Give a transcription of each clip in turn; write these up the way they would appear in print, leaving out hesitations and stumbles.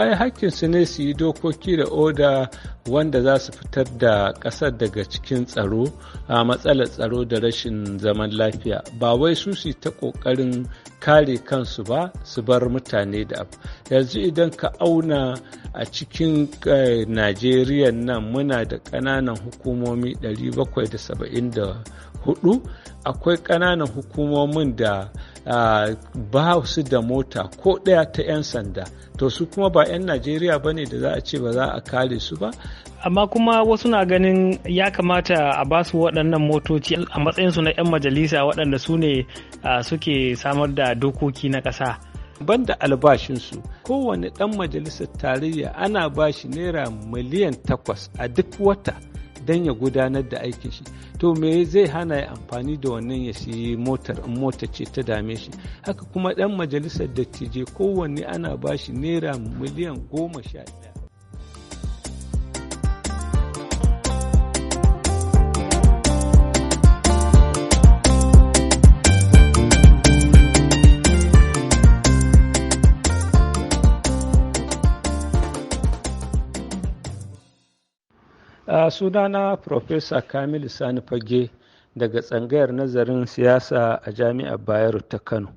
Ai hakkinsu ne su yi dokoki da oda wanda za su fitar da ƙasar daga cikin tsaro, a matsalar tsaro da rashin zaman lafiya. Ba wai su su ta ƙoƙarin kare kansu ba, su bar mutane da abu. Yanzu idan ka auna a cikin Najeriya nan, muna da ƙananan hukumomi 774. Akwai ƙananan hukumomin da ba su da mota ko ɗaya ta 'yan sanda. To, su kuma ba 'yan Najeriya ba ne da za a ce ba za a kare su ba? Amma kuma wasu na ganin ya kamata a ba su waɗannan motoci a matsayinsu na 'yan majalisa, waɗanda su ne suke samar da dokoki na ƙasa. Banda albashinsu, kowane ɗan majalisar tarayya ana ba shi naira miliyan 8 a duk wata don ya gudanar da aikin shi. To, me zai hana ya amfani da wannan ya siyi motar in mota ce ta dame shi? Haka kuma ɗan majalisar dattijai, kowanne ana ba shi naira miliyan 11. Sunana Professor Kamilu Sani Fage daga Tsangayar Nazarin Siyasa a Jami'ar Bayero ta Kano.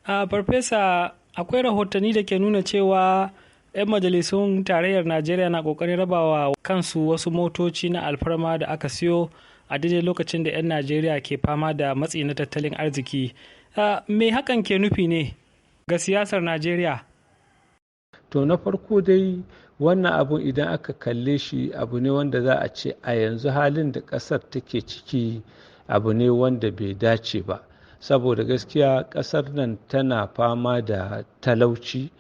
Farfesa, akwai rahotanni da ke nuna cewa 'yan majalisun tarayyar Najeriya na kokarin rabawa kansu wasu motoci na alfarma da aka siyo a daidai lokacin da 'yan Najeriya ke fama da matsi na tattalin arziki. Me hakan ke nufi ne ga siyasar Najeriya? To, na farko dai, wannan abun idan aka kalle shi, abu ne wanda za a ce a yanzu halin da ƙasar take ciki, abu ne wanda bai dace ba, saboda gaskiya ƙasar nan tana fama da talauci,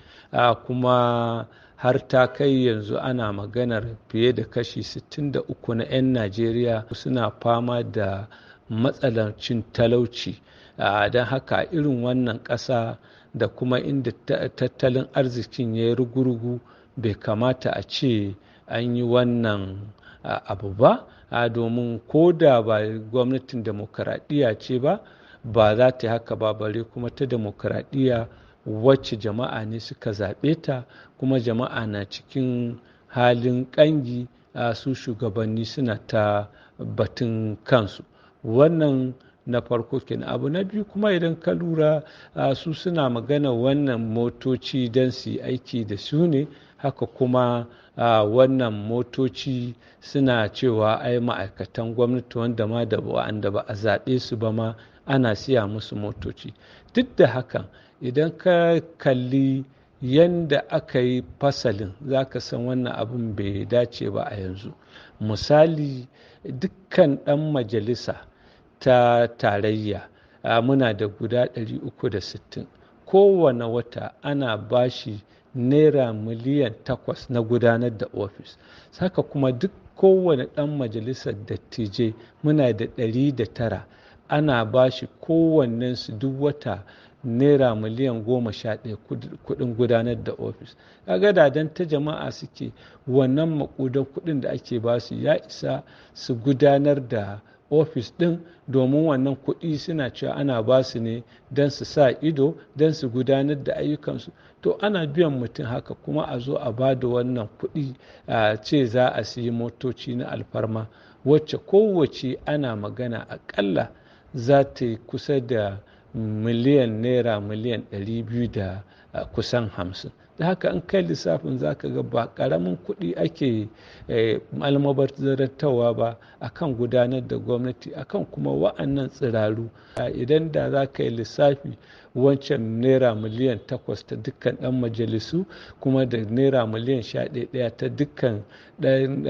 kuma har ta kai yanzu ana maganar fiye da kashi 63 na 'yan Najeriya suna fama da matsalancin talauci. Don haka irin wannan ƙasa da kuma inda tattalin arzikin ya yi rugurugu, bai kamata a ce an yi wannan abu ba, domin ko da ba gwamnatin demokaradiyya ce ba, ba za ta yi haka ba, bare kuma ta demokaradiyya wacce jama'a ne suka zaɓe ta, kuma jama'a na cikin halin ƙangi, su shugabanni suna ta batun kansu. Wannan na farko kenan. Abu na biyu kuma, idan ka lura, su suna magana wannan motoci don su yi aiki da su ne. Haka kuma wannan motoci suna cewa ai ma'aikatan gwamnati wanda ma da wa'anda ba a zaɓe su ba ma ana siya musu motoci. Duk da hakan, idan ka kalli yanda aka yi fasalin, za ka san wannan abun bai dace ba a yanzu. Misali, dukkan ɗan majalisa ta tarayya, muna da guda 360, kowane wata ana bashi naira miliyan 8 na gudanar da ofis. Haka kuma duk kowane ɗan majalisar dattijai, muna da 109, ana bashi kowannensu duk wata naira miliyan 11 kuɗin gudanar da ofis. Kaga da dan ta jama'a suke, wannan maƙudan kuɗin da ake basu ya isa su gudanar da ofis ɗin, domin wannan kuɗi suna cewa ana ba su ne don su sa ido, don su gudanar da ayyukansu. To, ana biyan mutum haka, kuma a zo a ba da wannan kuɗi a ce za a siyi motoci na alfarma, wacce kowace ana magana aƙalla za ta yi kusa da naira miliyan 200 da kusan 50. Da haka in kai lissafin, za ka ga ba ƙaramin kuɗi ake almubazzarantarwa ba akan gudanar da gwamnati, akan kuma wa'annan tsiraru. Idan da za ka yi lissafi, wancan naira miliyan 8 ta dukkan ɗan majalisu, kuma da naira miliyan 11 ta dukkan ɗan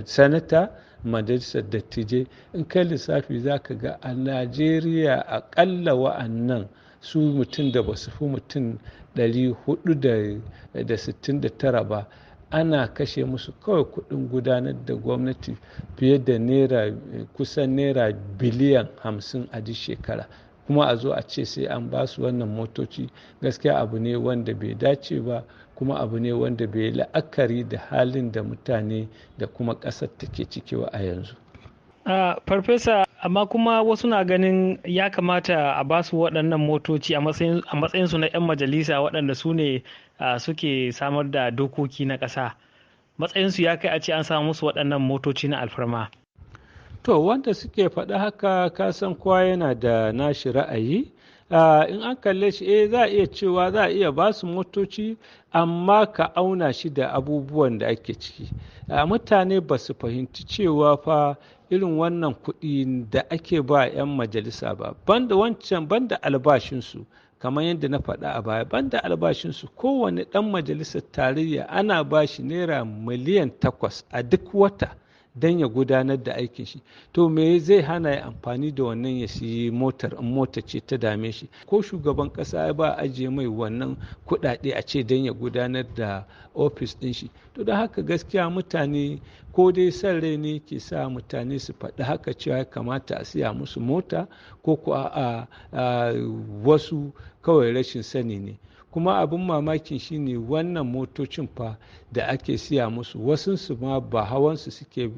sanata, majalisar dattijai, in kai lissafi za ka ga a Najeriya aƙalla wa'annan su mutum da ba su fi mutum 469 ba, ana kashe musu kawai kuɗin gudanar da gwamnati fiye da naira kusan naira biliyan 50 a duk shekara. Kuma a zo a ce sai an ba su wannan motoci, gaskiya abu ne wanda bai dace ba, kuma abu ne wanda bai la'akari da halin da mutane da kuma ƙasar take ciki ba a yanzu. Farfesa, amma kuma wasu na ganin ya kamata a ba su waɗannan motoci a matsayinsu na 'yan majalisa, waɗanda su ne suke samar da dokoki na ƙasa, matsayinsu ya kai a ce an samu musu waɗannan motoci na alfarma? To, wanda suke faɗa haka, kasan kowa yana da nashi ra'ayi. In an kalle shi, eh, za a iya cewa za a iya ba su motoci, amma ka auna shi da abubuwan da ake ciki. Mutane ba su fahimci cewa fa irin wannan kuɗi da ake ba 'yan majalisa ba, banda wancan, banda albashinsu, kamar yadda na faɗa a baya, banda albashinsu, kowane ɗan majalisar tarayya ana ba shi naira miliyan 8 a duk wata don ya gudanar da aikin shi. To, me zai hana ya amfani da wannan ya siyi motar in mota ce ta dame shi? Ko shugaban kasa ba ajiye mai wannan kuɗaɗe a ce don ya gudanar da ofis ɗin shi. To, don haka gaskiya mutane ko dai son rai ne ke sa mutane su faɗi haka cewa ya kamata a siya musu mota, ko ko a wasu kawai rashin sani ne. Kuma abin mamakin shine wannan motocin fa da ake siya musu, wasunsu ma ba hawansu suke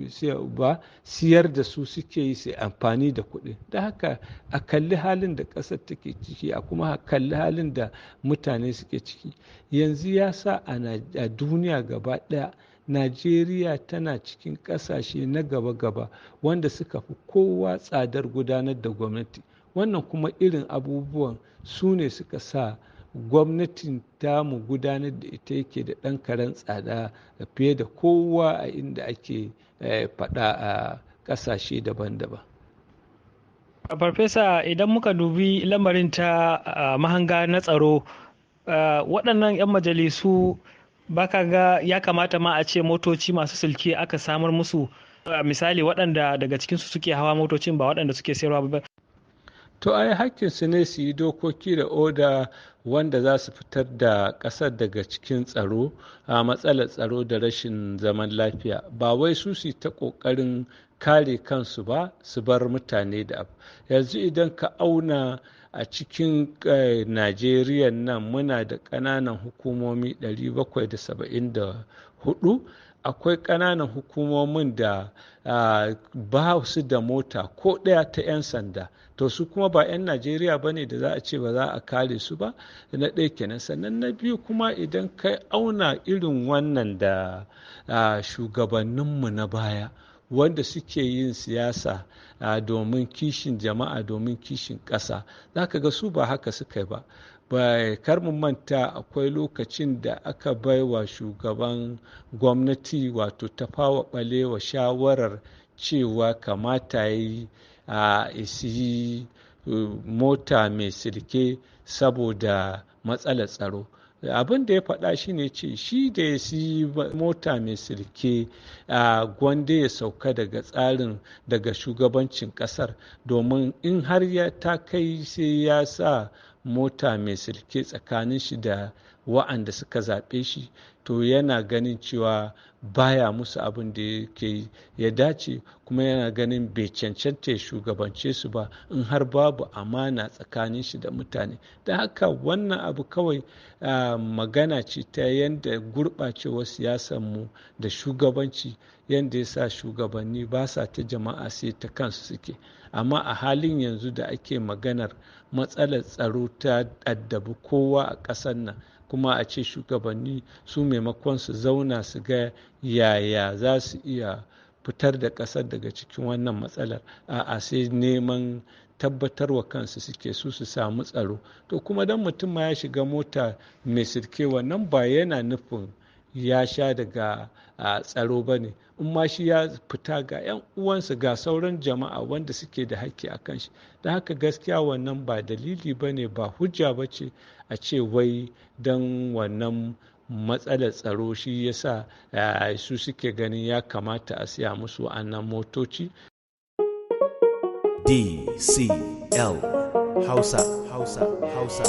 ba, siyar da su suke yi su amfani da kuɗi. Da haka a kalli halin da ƙasar take ciki, a kuma kalli halin da mutane suke ciki yanzu, ya sa a duniya gaba ɗaya Najeriya tana cikin ƙasashe na gaba-gaba wanda suka fi kowa tsadar gudanar da gwamnati. Wannan kuma irin abubuwan su ne suka sa gwamnatin tamu gudanar da ita yake da ɗan karen tsada fiye da kowa a inda ake faɗa a ƙasashe daban-daban. Farfesa, idan muka dubi lamarin ta mahanga na tsaro, waɗannan 'yan majalisu, baka ga ya kamata ma a ce motoci masu silke aka samar musu, misali waɗanda daga cikinsu suke hawa motocin, ba waɗanda suke sayarwa ba? To, ai hakkinsu ne su yi dokoki da oda wanda za su fitar da ƙasar daga cikin tsaro a matsalar tsaro da rashin zaman lafiya, ba wai su su ta ƙoƙarin kare kansu ba, su bar mutane da abu. Yanzu idan ka auna a cikin Najeriya nan, muna da ƙananan hukumomi 774. Akwai ƙananan hukumomin da ba su da mota ko ɗaya ta 'yan sanda. To, su kuma ba 'yan Najeriya ba ne da za a ce ba za a kare su ba? Na ɗaya kenan. Sannan na biyu kuma, idan kai auna irin wannan da shugabanninmu na baya wanda suke yin siyasa domin kishin jama'a, domin kishin ƙasa, za ka ga su ba haka suka yi ba. Ba kar mu manta, akwai lokacin da aka baiwa shugaban gwamnati, wato Tafawa Balewa, shawarar cewa kamata yi a isi mota mai silke saboda matsalar tsaro. Abin da ya faɗa shi ne ce shi da ya siyi mota mai silke a gwande ya sauka daga tsarin, daga shugabancin ƙasar, domin in har ya ta kai sai ya sa mota mai silke tsakanin shi da wa'anda suka zaɓe shi, to yana ganin cewa baya musu abin da yake ya dace, kuma yana ganin bai cancanta ya shugabance su ba in har babu amana tsakanin shi da mutane. Don haka wannan abu kawai magana ce ta yadda gurɓacewar siyasar mu da shugabanci, yadda ya sa shugabanni ba sa ta jama'a, sai ta kansu suke. Amma a halin yanzu da ake maganar matsalar tsaro ta addabi kowa a ƙasar nan, kuma a ce shugabanni su maimakon su zauna su ga yaya za su iya fitar da ƙasar daga cikin wannan matsalar, a'a, sai neman tabbatarwa kansu suke su su samu tsaro. To, kuma don mutum ma ya shiga mota mai sirke, wannan ba yana nufin ya sha daga tsaro ba ne. In ma shi ya fita, ga 'yan uwansa, ga sauran jama'a wanda suke da haƙƙi a kan shi. Don haka gaskiya wannan ba dalili ba ne, ba hujja ba ce a ce wai don wannan matsalar tsaro shi yasa su suke ganin ya kamata a siya musu wa'annan motoci. DCL Hausa, Hausa, Hausa.